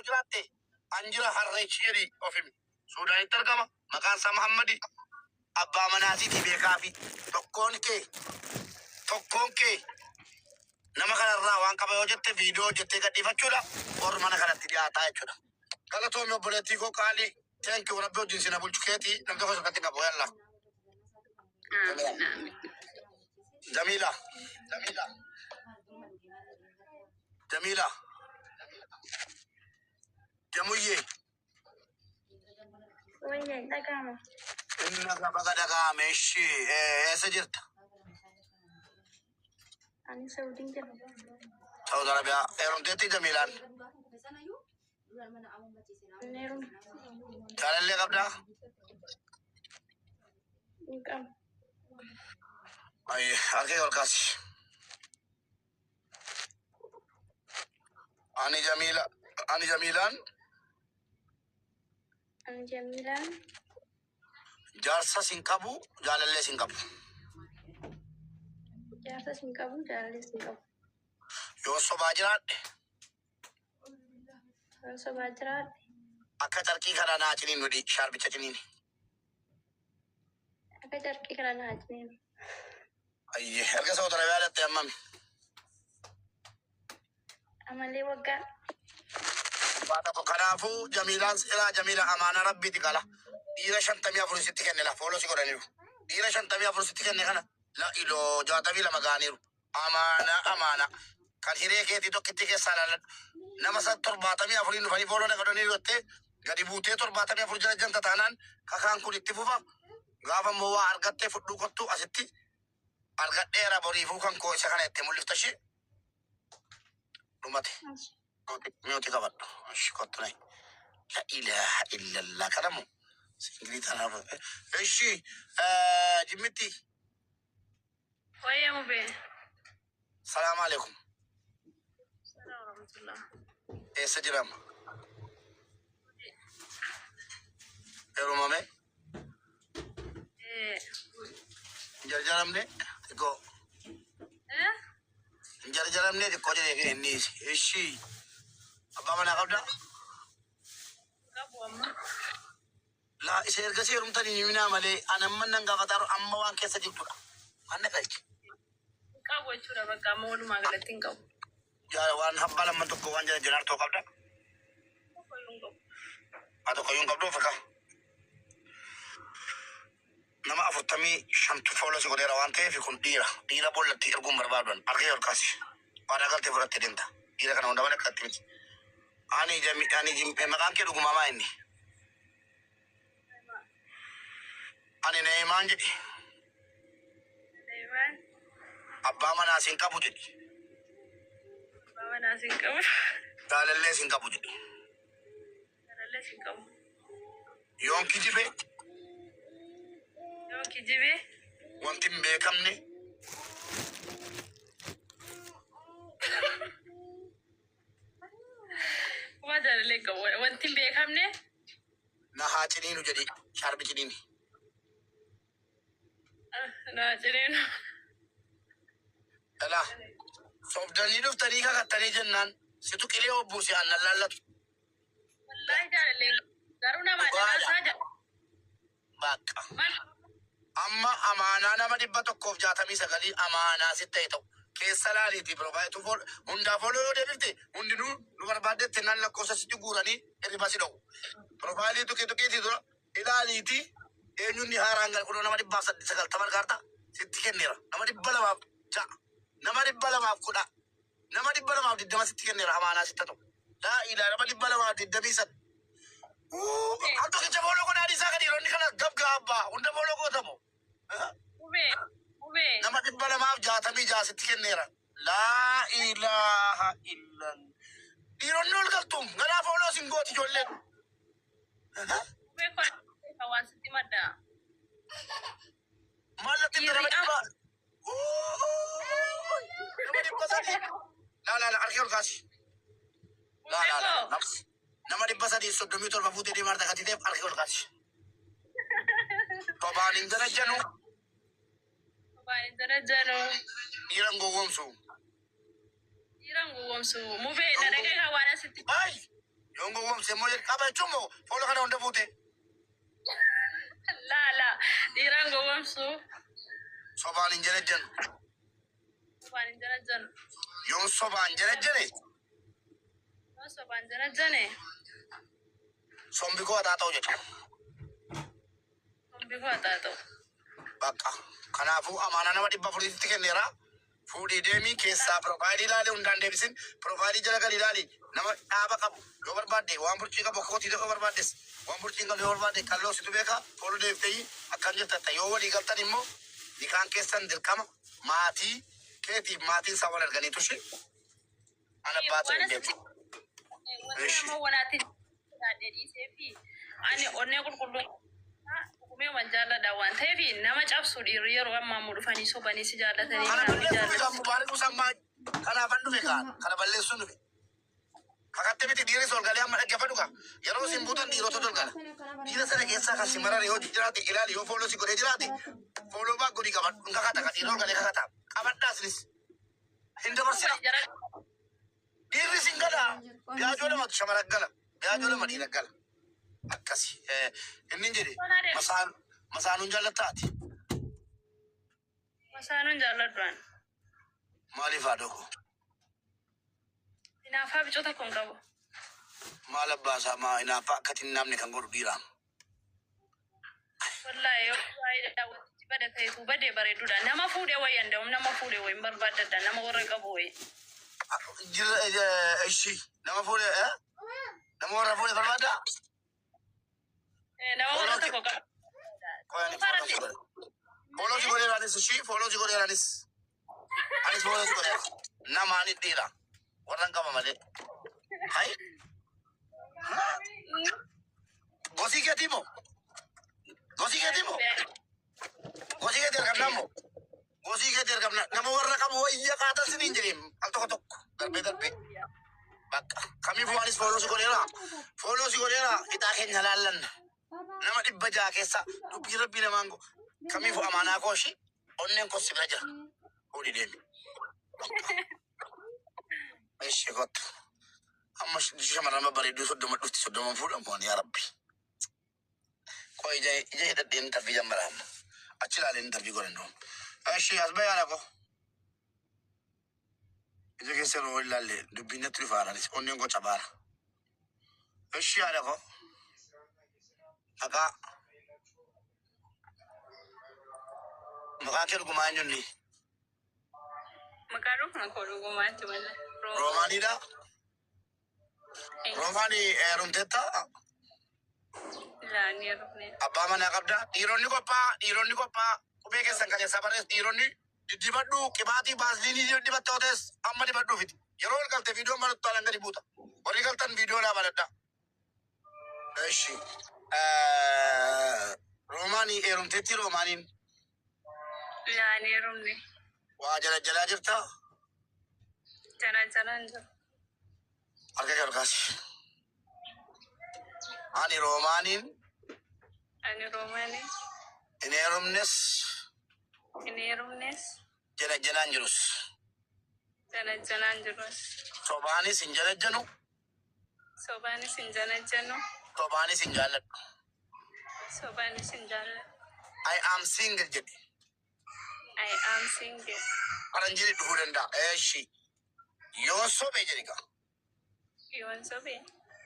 jiraatte an jira harreechi jedhi of himi. Suudaanitti argama. Maqaan isaa Muhammadi. Abbaa manaatiiti beekaafi. Tokkoon kee tokkoon kee nama kanarraa waan qaba yoo jette viidiyoo hojjettee gadhiifachuudha. Bor mana kanatti dhiyaataa jechuudha. Galatoomi obboleettii koo qaalii. Thank you. Rabbi wajjin sina bulchu keetii namni tokko sirkatti qabu yalla. Aamin aamin. Jamila. Jamila. Jamila. Jamuyyee. Wayya hin dhaga'ama. Inna baga dhaga'ame ishii eessa jirta? Ani Saudiin jira. Saudi Arabiyaa. Heerumteetti Jamilaan. Hin heerumne. Jaalallee qabdaa? Hin qabu. Ayyee harka ol kaasi. Ani Jamiila ani Jamiilaan Ani Jamiilaan jaarsas hin qabu jaalallees hin qabu. jaarsas hin qabu jaalallees hin qabu. Yoo sobaa jiraadhe Yoo sobaa jiraadhe akka carqii kana naa ciniin godhi shaarbicha ciniini. akka carqii kana naa ciniinu. Ayyee erga Saudi Arabiyaa dhatte hammami? Amalee waggaa Waa tokko kanaafuu Jamiilaan seeraa Jamiila amaanaa rabbiiti qala. Dhiira 54 sitti kenne la follow si godhaniiru. Dhiira 54 sitti kenne kana la iloo 62 ga'aniiru. Amaanaa amaanaa kan hiree keetii tokkitti keessaa ilaalladhu. Nama san 74 dhufanii follow na godhaniiru jettee gadi buutee 74 jala janta taanaan kakaan kun itti fufa. Gaafa immoo waa argattee fudhuu kottu asitti argadheera boriifuu kan koo isa kana itti mul'ifta ishee dhumate. Mute qabadhu. Ishi kottu nayi. La ilaha illallah kanamu singilii tanaaf. Ishi jimmitti. Wayya mubee. Salaam alaikum. Salaam warahmatullah. Eessa jirama? Heerumame? Eh. Hin jarjaramne? Xiqqoo. Eh? Hin jarjaramne xiqqoo jedhee inni ishi. Abbaa manaa qabdaa? Qabu amma. Laa isa ergasii heerumtanii himinaa malee an amma nan gaafataa amma waan keessa jirtudha. Waan na galche. Hin qabu jechuudha bakka amma walumaa galatti hin qabu. Yaa waan abbaa lamman tokko waan jala jiraartoo qabda. Tokkoyyuu hin qabu. Haa tokkoyyuu hin qabdu Afrikaa. Nama 45tu follow si godheera waan ta'eef kun dhiira. Dhiira boollatti erguun barbaaduan. Harka ol kaasi. Waadaa galtee fudhattee deemta. Dhiira kana hunda malee akkatti miti. Ani jami ani jim maqaan kee dhugumaa maa inni? Ani Neemaan jedhi. Neemaan. Abbaa manaa sin qabu jedhi. Abbaa manaa sin qabu. Jaalallee sin qabu jedhi. Jaalallee sin qabu. Yoon kijibe. Yoon kijibe. Wanti hin beekamne. Waa jaalallee qabu. Wanti hin beekamne. Na haa ciniinu jedhi shaarbi ciniini. Na haa ciniinu. Dhalaa. Sobdanii dhuftanii kakattanii jennaan situ qilee obbuuse annan laallatu. Wallaahi jaalallee garuu namaa Dhugaadha. dhalaa isaa jaalladha. Bakka. Amma amaanaa nama 169 amaanaa sitti ta'e ta'u keessa laaliitii piroofaayilii fool hundaa follow yoo deebifte hundinuu nu barbaaddetti nan lakkoofsa sitti guuranii hirriba si dhowwu. Piroofaayilii tuqii tuqiitii dura ilaaliitii eenyunni haaraan gal kunoo nama 190 argaarta sitti kenneera. Nama 206 nama 210 Nama 220 sitti kenneera amaanaa sitti haa ta'u. Laa ilaa nama 223. Al tokkicha follow godhaa dhiisaa kan dhiironni kana gab gaabbaa hunda follow gootamu. Mubee. Mubee. Nama 266 sitti kenneera. Laa ilaaha illallah. Dhiironni ol galtuum ganaa follow sin gooti ijoolleen. Mubee koo waan sitti maddaa. Maal natti himta nama dhibba? Nama 300. Laa laa laa harki ol kaasi. Laa laa laa. Nama 337 fuutee deemaa jirta gatii ta'eef harki ol kaasi. Sobaan hin jarajjanu. Sobaan hin jarajjanu. Dhiira hin gowwoomsu. Dhiira hin gowwoomsu. Mubee na dhagahi kan waan asitti. Ay! Yoon gowwoomse immoo jedhe qaba jechuun moo follow kana hunda fuute. Laa laa dhiiraan gowwoomsu. Sobaan hin jalajjanu. Sobaan hin jalajjanu. Yoon sobaan jalajjane Yoo sobaan jalajjane sombi koo haxaa ta'u jedha. Sombi koo haxaa ta'u. Bakka. Kanaafuu amaanaa nama 400tti kenneera. Fuudhii deemii keessaa profile ilaali, hundaan deebisin, profile jala gali ilaali. Nama dhaaba qabu yoo barbaadde, waan burcii qabu kootii yoo barbaaddes, waan burcii hin qabne yoo barbaadde, kalloo situ beeka. Follow deebiftee akkam jirta, yoo walii galtan immoo nikaan keessan dirqama maatii keetiif maatiin isaa wal arganiitu ishee ana abbaa ta'e Waan hin beeku. Wanti nama wanaatti jiraadhe dhiisee fi ani onnee qulqulluu dhugumee waan jaalladha waan ta'eef, nama cabsu dhiirri yeroo ammaa immoo dhufanii sobanii si jaallatanii Kana kan balleessuuf jaallatu. kan mubaarik usammaa kanaafan dhufe, kaan kana balleessuun dhufe. Kakatte miti, dhiirris ol galee amma dhaggeeffadhu kaa. Yeroo isin buutan dhiirota ol gala. Dhiira sana keessaa kan si marare yoo jiraate ilaali, yoo follow si godhee jiraate follow back godhii qabadhu. Hin kakata kan dhiirri ol galee kakata. Qabadhaa isinis. Hin dabarsina. Dhiirri sin gala. Biyaajoo lamatu shamara gala. Biyaajoo lama dhiira gala. Akkasi. Inni hin jedhe masaanuun jaallattaati. Masaanuun jaalladhu ani. Maaliif, haadha koo? Hinaaffaa bicuu tokko hin qabu. Maal abbaasaa maa hinaaffaa akkatiin namni kan godhu dhiiraan. Wallaahi, yoo baay'ee daawwatichi bada ta'etu badee bareedudha. Nama fuudhee wayii anda'um, nama fuudhee wayii hin barbaaddadha. Nama warra qabu wayii. Jira ishii nama fuudhee, nama warra fuudhee barbaaddaa? Nama warra tokko qabu. Qoyani, follow si godhe. Follow si godheera anis, ishii follow si godheera anis. Anis follow si godheera. Nama ani dhiira. Warra hin qaba malee. Hai. Gosii keetii moo? Gosii keetii moo? Gosii keetii argamnaa moo? Gosii keetii argamnaa. Nama warra qabu wayya qaatan siniin jedheem al tokko tokko darbee darbee. Bakka. Kamiifuu anis follow si godheera. Follow si godheera. Ixaa keenya laallanna. Nama 600 keessa dubbii rabbii namaan go. Kamiifuu amaanaa koo ishii onneen koo si bira jira. Fuudhii deemi. Ishee kottu. Amma shamarran babbareedduu 30 dhufti, 30 fuudhamu ani, yaa rabbi. Koo ija hidhadheen interview jambara amma. Achi ilaaleen interview godhan. Ishee as bayaa koo. Ija keessa yeroo ilaalle dubbiin natti dhufa anis, onneen koo cabaara. Ishee haadha koo. Maqaan kee dhugumaa eenyunni? Maqaa dhuguma koo dhugumaatti malee. Roomaaniidha. Roomaanii, heerumteetta? Laanii heerumne. Abbaa manaa qabda. Dhiironni qophaa, dhiironni qophaa. Qubee keessan kan keessaa barreessu, dhiironni diddibadhu, qibaatii baasliinii dibatte otees amma dibadhuufiti. Yeroo ol galte viidiyoon banattu alan gadi buuta. Warri galtan viidiyoo laa banadha. Eshi. Roomaanii, heerumteetti Roomaaniin? Laanii heerumne. Waa jala jalaa jirta? Jala jalaan jiru. Harka kee ol kaasi. Ani Roomaaniin Ani Roomaanii hin heerumnes hin heerumnes jala jalaan jirus. Jala jalaan jirus. Sobaanis hin jalajjanu. Sobaanis hin jalajjanu. Sobaanis hin jaalladhu. Sobaanis hin jaalladhu. I am single jedhe. I am single. Faranjiin dhufuu danda'a. Eeshi. Yoo sobee jedhe gaa. Yoon sobee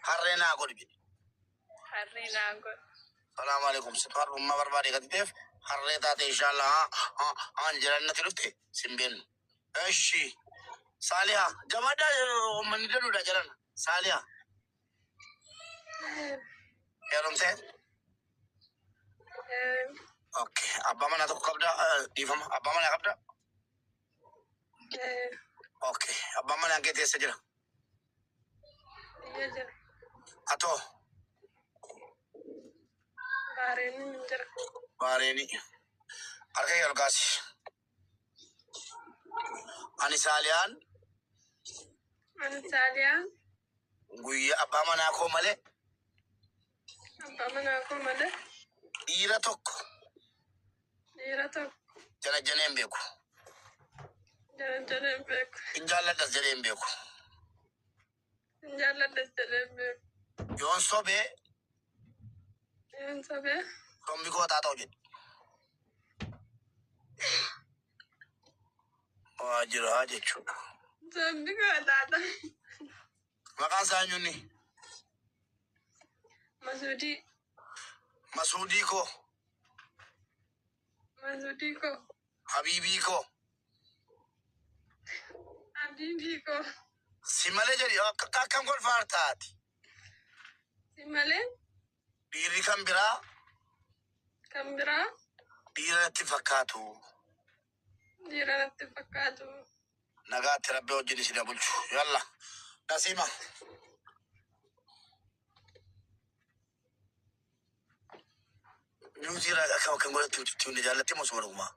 harree naa godhi jedhe. Harree naa godhi. Salaamu alaikum. Situ harbummaa barbaade gati ta'eef harree taate, inshallah haan jedhan natti dhufte sin beennu. Eeshi. Saaliha. Jabaadhaa, uummanni danuudha jedhan. Saaliha. Heerumtee? Okay. Abbaa manaa tokko qabda, dhiifama. Abbaa manaa qabda? Okay. Abbaan manaa kee teessa jira? Biyya jira. Atoo? Baareenii hin jira. Baareenii. Harka kee ol kaasi. Ani Saaliyaan Ani Saaliyaan guyyaa abbaa manaa koo malee abbaa manaa koo malee dhiira tokko dhiira tokko jala jalee hin beeku. Jala jalee hin beeku. Hin jaalladhas jedhee hin beeku. Hin jaalladhas jedhee hin beeku. Yoon sobee Yoon sobee sombi koo taa ta'u jedhi. Waa jira jechuudha. Sombi koo taata. Maqaan isaa eenyuuni? Masuudii. Masuudii koo. Masuudii koo. Habiibii koo. Habiibii koo. Si malee jedhi akkam kolfaa taati. Si malee Dhiirri kan biraa kan biraa dhiira natti fakkaatu. Dhiira natti fakkaatu. Nagaatti rabbi wajjin isin bulchu. Yalla. Nasiima. Niwutii irraa akkam akkam godhatti itti hunde jaallatti moo suma dhugumaa?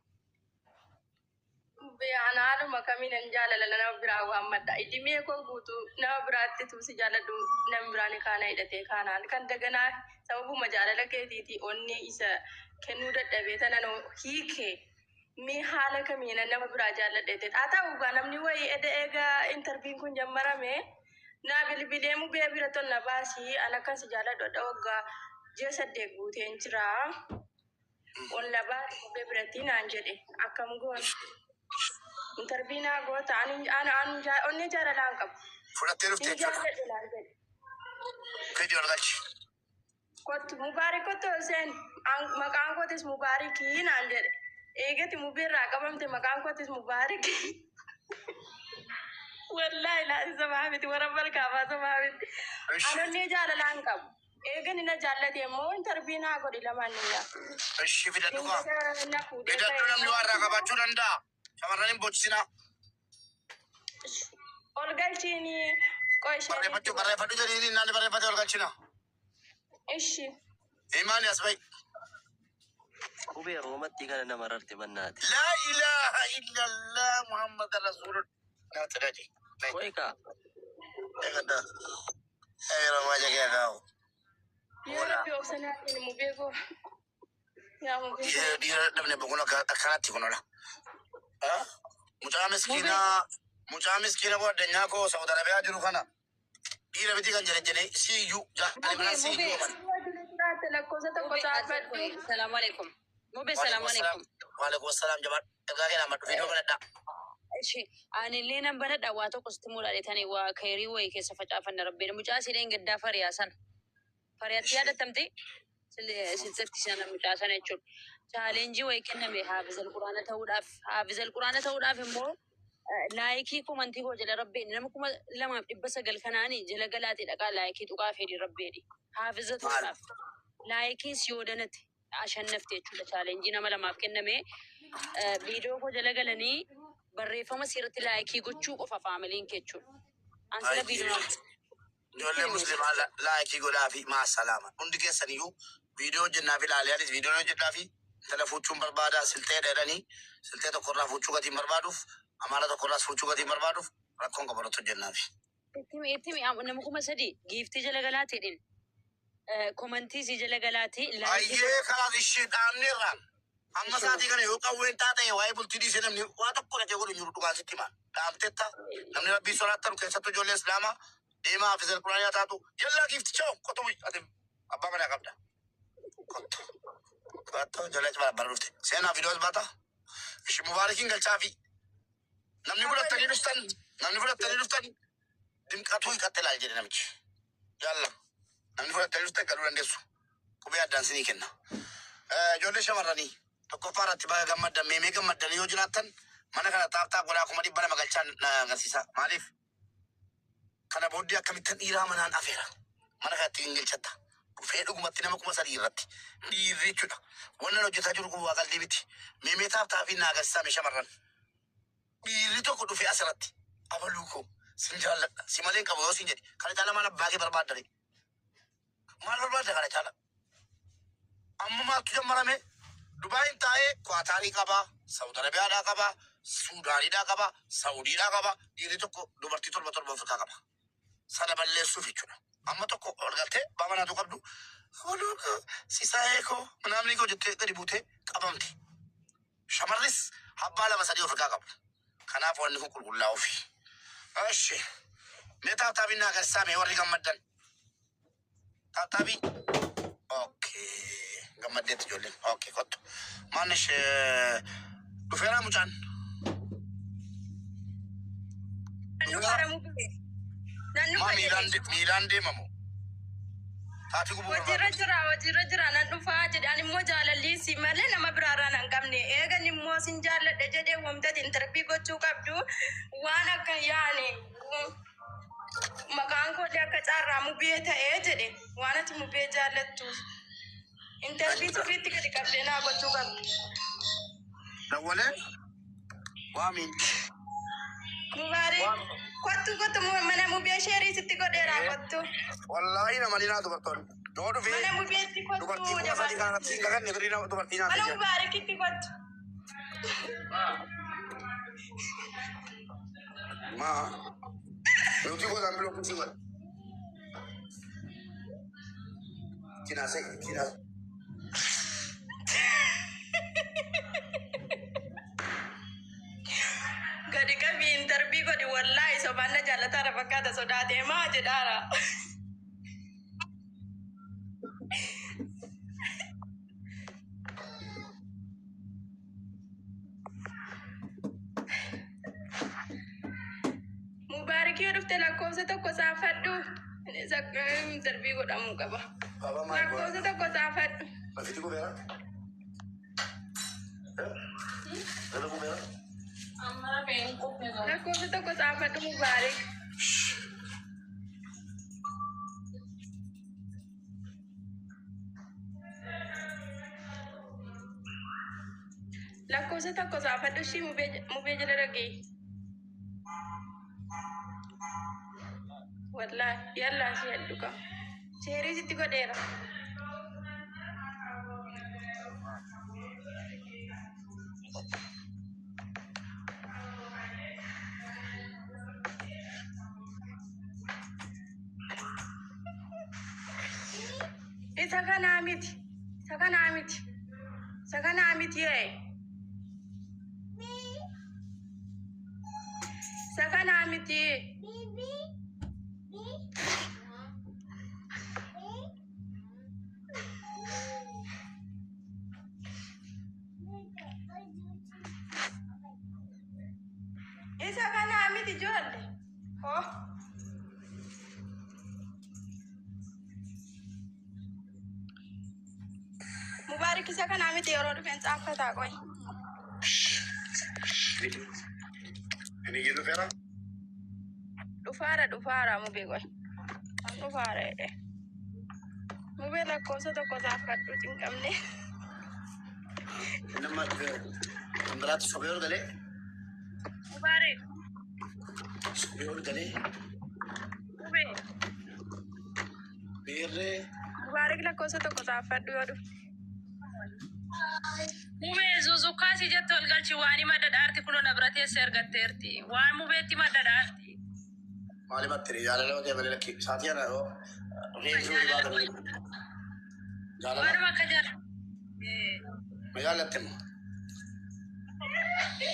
Ana haaluma kamiin jaalala nama biraa waammadha. Idimee koo guutuu nama biraatti tuusi jaaladhu namni biraan kaana hidhatee kaanaan kan daganaa sababuma jaalala keetiiti onni isa kennuu dadhabee tana hiike mee haala kamiin nama biraa jaalladhe. Haa ta'u gaa namni wayii eda eegaa intarviin kun jammarame naa bilbilee mubee bira tonna baasii an akkas jaaladhu adha waggaa ji'a 8 guuteen jira. Ol na baasi mubee biratti naan jedhe akkam goona. Intarvii naa goota ani ani ani onnee jaalalaa hin qabu. Fudhattee dhufte Hin jechuudha. jaalladhu naan jedhe. Fidii ol galchi. Kottu Mubaarik kottu ol seeni. Maqaan kootis Mubaarikii naan jedhe. Eegati mubee irraa qabamte maqaan kootis Mubaarikii. Wallaahi laati sabaa miti warra barkaafaa sabaa miti. Ishi. Ani onnee jaalalaa hin qabu. Eega inni na jaallate immoo intarvii naa godhi lamaan ni nyaata. Ishi fidadhu kaa. Dinqisa na fuudhee Fidadhu ka'e. Namni waa irraa qabaachuu danda'a. Shamarran hin boochisinaa. Ol galchiini qoy isheen Barreeffachuu barreeffadhu jedhiin inni barreeffate ol galchina. Ishi. Imaani as bahi. Qubee Roomatti kana nama rarte bannaati. Laa ilaaha illallah Muhammad Rasulullah. Naa tsadaaji. Qoy kaa. Eegadda. Yeroo baay'ee kee kaa'u. Yoo rabbi obsa naa kenni mubee koo. Yaa mubee koo. Dhiira dhabne boqon akkanatti kun ola. Mucaa miskiinaa mucaa miskiina koo addunyaa koo Saudi Arabiyaa jiru kana dhiira miti kan jedhe jedhee siyyuu jaalli Mubee, biraa siyyuu mubee. amane. Jiraate lakkoofsa tokko Mubee, saafadhu. Salaamu alaikum. Mubee, salaamu alaikum. Waalaikum salaam jabaadhu. Ergaa kee namadhu viidiyoo banadhaa. Ishi, anillee nan banadha waa tokko sitti mul'atanii waa kayrii wayii keessa facaafanna rabbiin. Mucaa siidheen gaddaa fariyaa sana. Fariyaatti yaadattamte silxetti sana mucaa sana jechuudha. Challenge wayii kenname haafizal quraana ta'uudhaaf. Haafizal quraana ta'uudhaaf immoo like comment koo jala rabbiin nama 2900 kanaani jala galaatee dhaqaa like tuqaa fedhi rabbeedhi. Haafiza Maal? ta'uudhaaf. Likeiin si yoo danate ashannafte jechuudha. Challenge nama lamaaf kenname. Viidiyoo koo jala galanii barreeffama sirriitti like gochuu qofa familyn kee jechuudha. An sila viidiyoo Ijoollee musliimaa like godhaa fi maasalaama. Hundi keessaniyyuu viidiyoo hojjennaa fi ilaalee anis viidiyoo hojjedhaa fi intala fuuchuun barbaada siltee dheedhanii siltee tokkorraa fuuchuu gatiin barbaaduuf amaara tokkorraas fuuchuu gatiin barbaaduuf rakkoon qabarratti hojjennaa fi. Itti nama 3000 gift jala galaateedhin. Comment si jala galaatee like. Ayyee kalaas ishee dhaabneerraan. Amma sa'aatii kana yoo qawween taate waa'ee bultii dhiisee namni waa tokko dhaqee godhu hin jiru dhugaan sitti himaa. Dhaabtetta namni rabbii sodaattan keessattuu ijoollee islaamaa deemaa hafizal quraanii taatu yallaa giifticha qotu ati abbaa manaa qabda. Kottu. Kottu ijoollee achi bara dhufte. Seenaa viidiyoos baata. Ishi mubaarakiin galchaafi. Namni fudhattanii dhuftan dimqatuu hiqatte ilaal jedhe namichi. Yalla. Namni fudhattanii dhuftan galuu dandeessu. Qubee addaan sinii kenna. Ijoollee shamarranii tokkoffaa irratti baga gammaddan meemee gammaddanii yoo jiraattan mana kana tap tap godhaa 200,000 galchaa na agarsiisa. Maaliif? Kana booddee akkamittan dhiiraa manaan afeera. Mana kanatti hin galchatta. Dhufee dhugumatti nama 3000 irratti. Dhiirri jechuudha. Wannan hojjetaa jiru kun waa qalbii miti. Meemee tap tapii na agarsiisaa mee shamarran. Dhiirri tokko dhufee asirratti abaluu koo sin jaalladha. Si malee hin qabu yoo sin jedhe kana caala maal abbaa kee barbaaddare? Maal barbaadda kana caala? Amma maaltu jammarame? Dubaayin taa'ee Kwaataarii qabaa, Saudi Arabiyaadhaa qabaa, Suudaaniidhaa qabaa, Saudiidhaa qabaa. Dhiirri tokko dubartii torba torba Afrikaa qaba. Sana balleessuuf jechuudha. Amma tokko ol galtee baamanaatu qabdu. Abaluu koo sisaayee koo manaamni koo jettee gadi buutee qabamti. Shamarris abbaa lama sadii Afrikaa qabu. Kanaaf wanni kun qulqullaa'uufi. Eshi. Mee tap tapiin naa agarsiisaa mee warri gammaddan. Tap taabii. Okay. Gammaddeetti ijoolleen. Okay, kottu. Maanish dhufeeraa mucaan? Nan dhufaara mubee. Nan Maa dhufa miilaan jedhe. miilaan deemamu? Taatii gubuu Hojiirra barbaadu. jira, hojiirra jira, nan dhufaa jedhe. Ani immoo jaalalli si malee nama biraarraa nan qabne. Eegan immoo sin jaalladhe jedhee wamtati interview gochuu qabdu waan akka yaani maqaan koollee akka caarraa mubee ta'ee jedhe, waan ati mubee jaallattuuf. Interview sirriitti gadi qabdee naa gochuu qabdu. Dawwalee waamiin. Mubaarik, kottu, kottu, mana mubee sheerii sitti godheera, kottu. Wallaahi nama ni naa dubartoonni. Yoo dhufee Mana mubeetti kottu. Dubartii 3000 kanatti hin kakanne firii nama dubartii naa Mana ta'e. Mubaarikitti kottu. Maa nuti godhan biloo kusi godha. Ittiin haasa'e, ittiin haasa'e. Gadi qabii interview godhi, wallaahi sobaan na jaallataara fakkaata, sodaatee maa jedhaara. Mubaarikii, yoo dhufte lakkoofsa tokko saafadhu. Interview godhamuu qaba. Baba maal godha? Lakkoofsa tokko saafadhu. Lafiti gubeera? Lafa gubeera? Lakkoofsa tokko saafadhu, Mubaarik. Lakkoofsa tokko saafadhu, ishii mubee jala dhagee. Wallaahi yallaa ishee hedduka. Sheerii sitti godheera. Isa kanaa miti. Isa kanaa miti. Isa kanaa miti yee. Isa kanaa miti. Isa kanaa miti ijoollee. Oh. Mubaarik, isa kanaa miti, yeroo dhufeen xaaffataa qoy. Inni jedhu dhufeera? Dhufaara, dhufaara mubee, qoy. An dhufaara jedhe. Mubee, lakkoofsa tokko saafadhu, cinqabne. Nama dhufeera. Kan biraatti sobee ol galee? Mubaarik. Sobee ol galee? Mubee. Beerree. Mubaarik, lakkoofsa tokko saafadhu yoo dhufe. Mubee, zuzukaasii jettu ol galchi, waan madda dhaarti kunoo na bira teessee argatteerti. Waan mubeetti madda dhaarti. Maali battire jaalala hojii malee lakki saatii ana yoo reefuu baatanii. Jaalala. Waanuma akka jaalala. Ma jaallatte moo?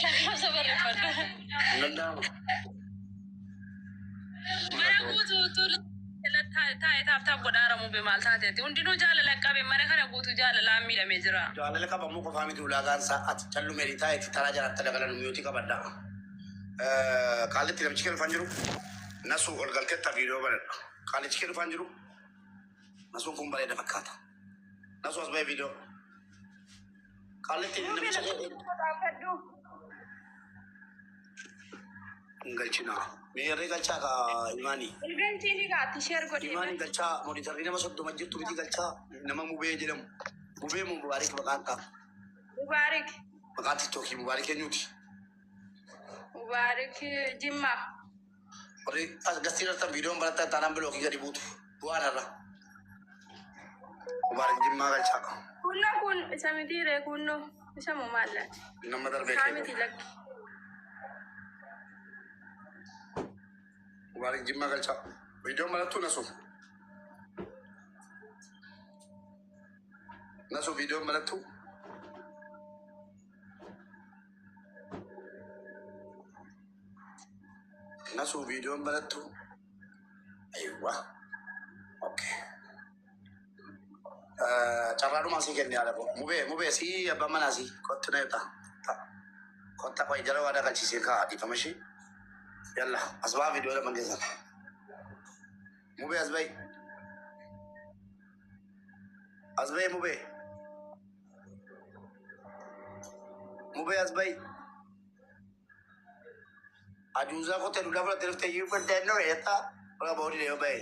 Lakkoofsa barreeffadhu. Hin danda'amu. Mana guutuutu taa'ee tap tap godhaara mubee, maal taateetti? Hundinuu jaalala qabe, mana kana guutuu jaalalaan miidhamee jira. Jaalala qabamuu qofaa miti ulaagaan isaa, ati callu meerii taa'eeti taraa jalaatti dagalan miyootii qabadha. Qaalitti namichi kee dhufaan jiru. Nasu ol galteetta, viidiyoo bareeda. Qaalichi kee dhufaan jiru. Nasuun kun bareeda fakkaata. Nasu, as ba'e viidiyoo. Qaalitti Mubee, namicha lakkoofsa kee tokko saafadhu. Hin galchina. Meerree galchaa ka imaanii. Galchii ni kaatti share godhee. Imaanii galchaa, monitorri nama 30 jirtu miti, galchaa nama mubee jedhamu. Mubee moo Mubaarik maqaan ta'a? Mubaarik. Maqaan TikTokii Mubaarik eenyuti? Mubaarik Jimmaa. Warri as gastii irratti viidiyoon barattan taanaan bilookii gadi buutu. Bu'aan irra. Mubaarik Jimmaa galchaa. Kunnoo kun isa mitiiree, kunnoo isa moo maallaati? Nama darbee Isaa keenya. miti lakki. Mubaarik Jimmaa galchaa. Viidiyoon barattuu, Nasu? Nasu, viidiyoon barattuu? Nasu, viidiyoon barattuu? Aywa. Okay. Carraadhumaa sii kenne haadha koo. Mubee mubee sii abbaan manaa sii kottu na ibta. Kotta qoy jara waadaa galchiisee kaa dhiifama ishee. Yalla as ba'aa viidiyoo lama keessan. Mubee as ba'i. As ba'i mubee. Mubee as ba'i. Ajuuzaa kottee duudhaa fudhattee dhuftee iyyuu fudhattee noo eetta. Wala boodii deema ba'i.